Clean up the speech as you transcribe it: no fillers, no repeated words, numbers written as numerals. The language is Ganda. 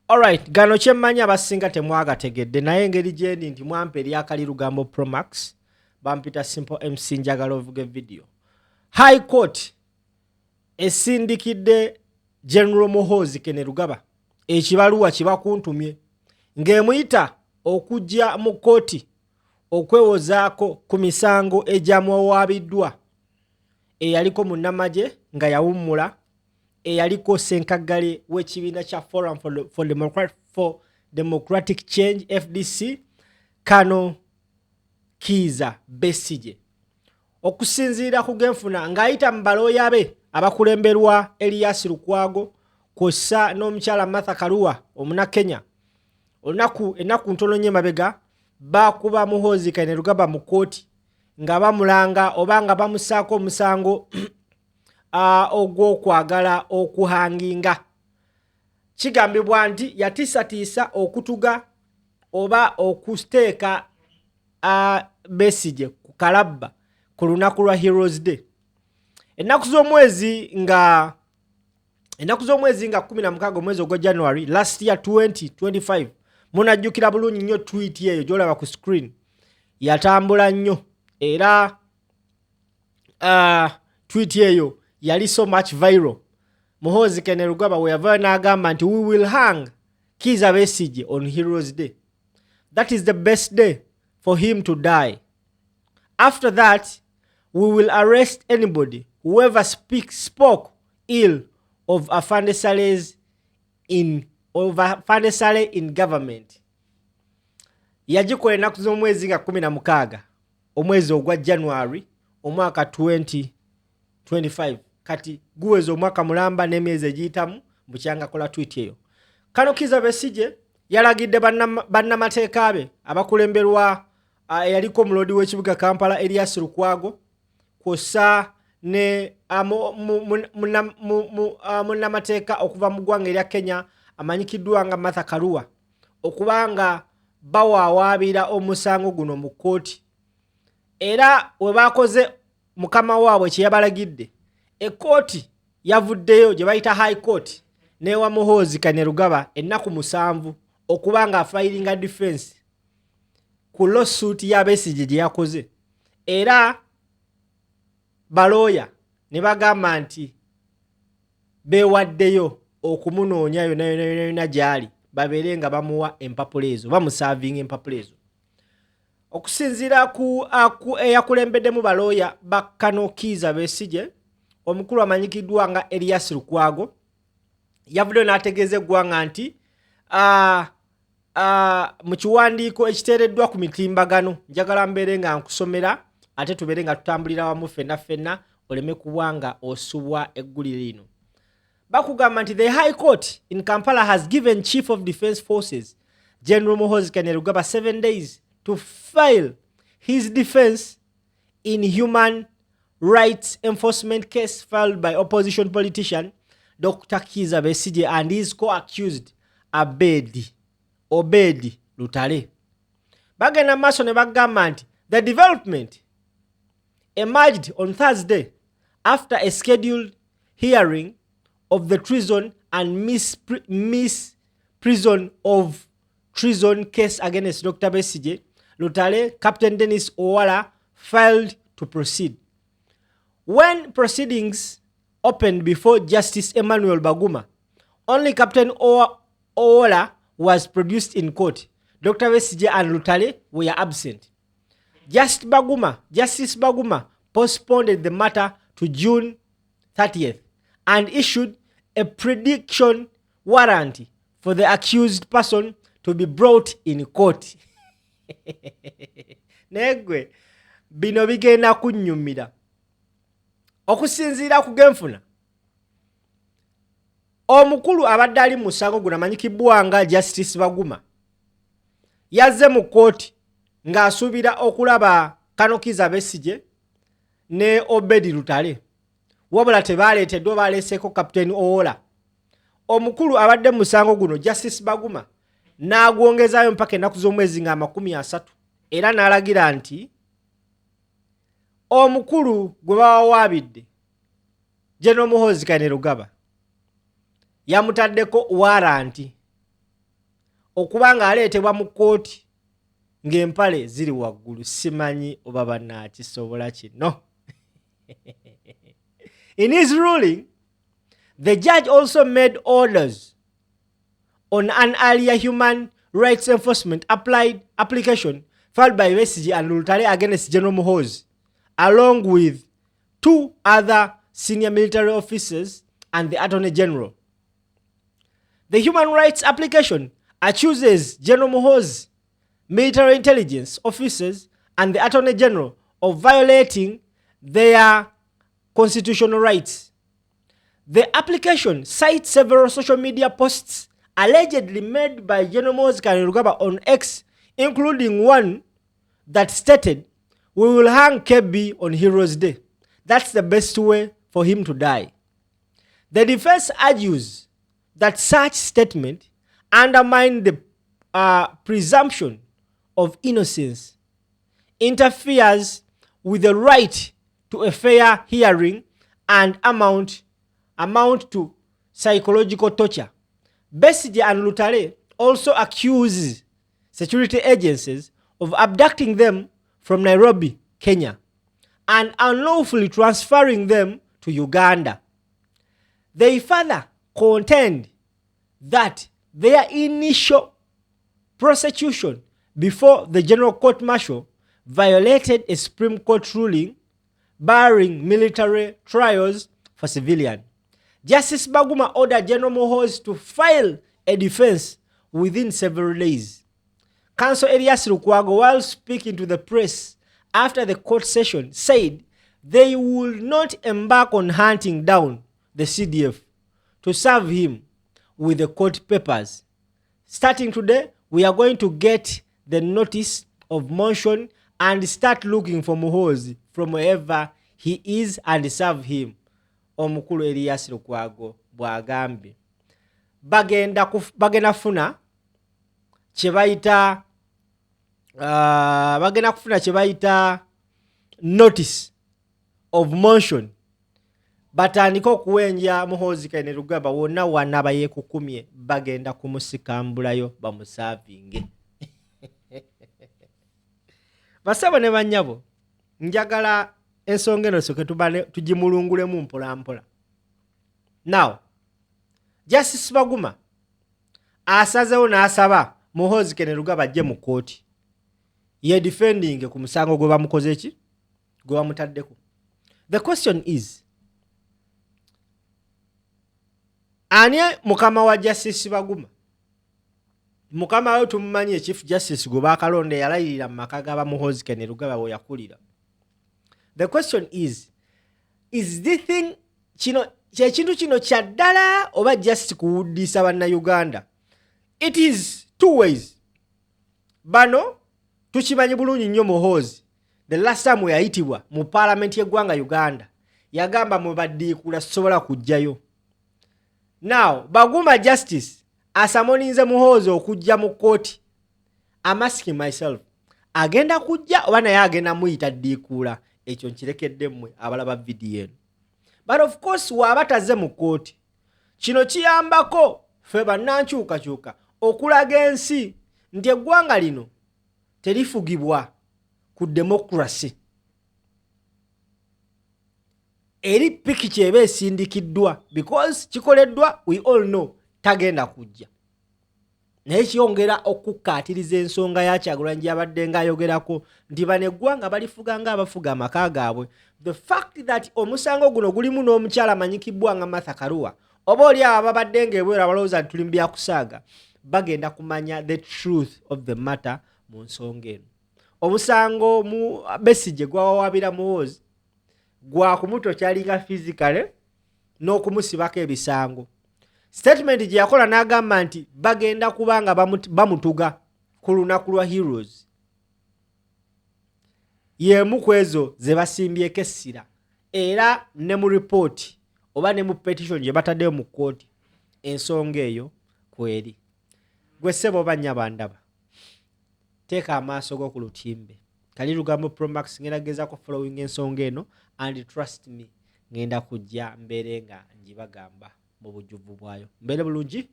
Alright, gano kyemmanyi abasinga temwagategedde, naye engeri gyendi nti mwampa eryakali lugambo Promax, bampita Simple MC, njagala ovuga video. High Court esindikidde General Muhoozi Kainerugaba ekibaluwa kibakuntumye ng'emuyita okujja mu kkooti okwewozaako ku misango egyamuwawaabiddwa eyaliko munnamagye nga yawummula, eyaliko ssenkaggale w'ekibiina kya Forum for Democratic Change, FDC, Colonel Kiiza Besigye. Okusinziira ku genfuna ng'ayita mu balooya be abakulemberwa Elias Lukwago kw'ossa n'omukyala Martha Karua Omunakenya, olunaku ennaku ntono nnyo emabega baakuba Muhoozi Kainerugaba mu kkooti nga bamulanga oba nga bamusaako omusango ogw'okwagala okuhanginga. Kigambibwa nti yatiisatiisa okutuga oba okuteeka Besigye ku kalabba ku lunaku lwa Heroes Day, ennaku z'omwezi nga 16 omwezi ogwa January last year 2025. Munajjukira bulungi nnyo tweet eyo gy'olaba ku screen, yatambula nnyo era tweet eyo yali so much viral. Muhoozi Kainerugaba we yavayo n'agamba nti, "We will hang Kiiza Besigye on Heroes Day. That is the best day for him to die. After that, we will arrest anybody whoever spoke ill of Afande Saleh's in of Afande Saleh in government." Yagikola ennaku z'omwezi nga 16 omwezi ogwa January omwaka 2025. Kati guweza omwaka mulamba n'emyezi egiyitamu bukyanga kola tweet eyo. Colonel Kiiza Besigye yalagidde bannamateeka be abakulemberwa eyaliko omuloodi w'ekibuga Kampala Elias Lukwago kw'ossa ne munnamateeka okuva mu ggwanga erya Kenya amanyikiddwa nga Martha Karua okuba nga bawaawaabira omusango guno mu kkooti. Era we baakoze mukama waabwe kye yabalagidde, ekkooti yavuddeyo gye bayita High Court n'ewa Muhoozi Kainerugaba ennaku 7 okuba nga afilinga defense ku lawsuit ya Besigye gye yakoze. Era balooya ne bagamba nti beewaddeyo okumunoonya yonna yonna yonna yonna gy'ali, babeere nga bamuwa empapula ezo, bamuservinga empapula ezo. Okusinziira ku eyakulembeddemu balooya ba Colonel Kiiza Besigye, omukulu amanyikiddwa nga Elias Lukwago, yavuddeyo n'ategeeza eggwanga nti mu kiwandiiko ekiteereddwa ku mitimbagano, njagala mbeere nga nkusomera ate tubeere nga tutambulira wamu ffenna ffenna, oleme kuba nga osubwa eggulire lino. Bakugamba nti the High Court in Kampala has given Chief of Defence Forces General Muhoozi Kainerugaba 7 days to file his defense in human rights enforcement case filed by opposition politician Dr. Kiiza Besigye and his co-accused Abedi Obedi Lutale. Bagenda maaso ne bagamba nti the development emerged on Thursday after a scheduled hearing of the treason and misprision of treason case against Dr. Besigye, Lutale, Captain Dennis Owala failed to proceed. When proceedings opened before Justice Emmanuel Baguma, only Captain Owala was produced in court. Dr. Besigye and Lutale were absent. Justice Baguma postponed the matter to June 30th and issued a production warrant for the accused person to be brought in court. Naye gwe bino bigenda kunnyumira. Okusinziira ku genfuna, omukulu abadde ali mu musango guno amanyikibwa nga Justice Baguma yazze mu kkooti ng'asuubira okulaba Colonel Kiiza Besigye ne Obedi Lutale, wabula tebaaleeteddwa, baleeseeko Kapiteeni Owola. Omukulu abadde mu musango guno Justice Baguma n'agwongezaayo mpaka ennaku z'omwezi nga 30, era n'alagira nti omukulu gwe bawawaabidde, General Muhoozi Kainerugaba, yamutaddeko warrant. okuba ng'aleetebwa mu kkooti ng'empale ziri waggulu. Simanyi oba banaakisobola kino. In his ruling, the judge also made orders on an earlier human rights enforcement applied application filed by Besigye and Lutale against General Muhoozi, along with two other senior military officers and the Attorney General. The human rights application accuses General Muhoozi, military intelligence officers, and the Attorney General of violating their constitutional rights. The application cites several social media posts allegedly made by General Muhoozi Kainerugaba on X, including one that stated, "We will hang KB on Heroes Day. That's the best way for him to die." The defense argues that such statement undermine the presumption of innocence, interferes with the right to a fair hearing, and amount to psychological torture. Besigye and Lutale also accuse security agencies of abducting them from Nairobi, Kenya, and unlawfully transferring them to Uganda. They further contend that their initial prosecution before the General Court Martial violated a Supreme Court ruling barring military trials for civilians. Justice Baguma ordered General Muhoozi to file a defense within several days. Counsel Elias Lukwago, while speaking to the press after the court session, said they will not embark on hunting down the CDF to serve him with the court papers. "Starting today, we are going to get the notice of motion and start looking for Muhoozi from wherever he is and serve him." Omukulu Elias Lukwago bw'agambye. Bagenda kufuna kye bayita notice of motion, batandike okuwenja Muhoozi Kainerugaba wonna wanaaba yeekukumye, bagenda kumusikambulayo bamusaavinge. Basabo ne bannyabo, njagala ensonga eno soke tubale tugimulungulemu mpolampola. Now, Justice Baguma asazewo n'asaba Muhoozi Kainerugaba ajje mu kkooti ye defending ku musango gwe bamukoze ki, gwe bamutaddeko. The question is, ani mukama wa Justice Baguma? Mukama we tumumanyi, Chief Justice gwe bakalonda yalayirira mu maka ga Bamuhoozi Kainerugaba we yakulira. The question is the thing kino kyekintu kino kya ddala oba just kuwuddisa Bannayuganda? It is two ways. Bano tukimanyi bulungi nnyo, Muhoozi the last time we yayitibwa mu paalamenti y'eggwanga Uganda yagamba, "Mwe baddiikula, sisobola kujjayo." Now Baguma Justice asummoninze Muhoozi okujja mu kkooti. I'm asking myself, agenda kujja oba naye agenda muyita ddiikuula? Ekyo nkirekedde mmwe abalaba vidiyo eno. But of course, waaba tazze mu kkooti, kino kiyambako ffe bannankyukakyuka okulaga ensi nti eggwanga lino terifugibwa ku democracy. Eri piki kyeba esindikiddwa because kikoleddwa, we all know tagenda kujja, naye kyongera okukkaatiriza ensonga ya Kyagulanyi gyabadde ng'ayogerako nti bano eggwanga balifuga ng'abafuga amaka gaabwe. The fact that omusango guno gulimu n'omukyala amanyikibbwa nga Martha Karua, oba oli abo ababadde ng'ebweru abalowooza nti tuli mu byakusaaga bagenda kumanya the truth of the matter mu nsonga eno. Omusango mu Besigye gwawawabira Muhoozi gwakumutorturinga physically n'okumusibako ebisango. Statement gye yakola n'agamba nti bagenda kuba nga bamutuga ku lunaku lwa Heroes y'emu ku ezo ze basimbyeko essira, era ne mu ripooti oba ne mu petition gye bataddeyo mu kkooti ensonga eyo kweri. Gwe ssebo oba nnyaba ndaba, teeka amaaso go ku lutimbe kali Lugambo Promax. Ngenda gezaako following ensonga eno and trust me, ngenda kujja mbeere nga ngibagamba mu bujjuvu bwayo. Mbeere bulungi.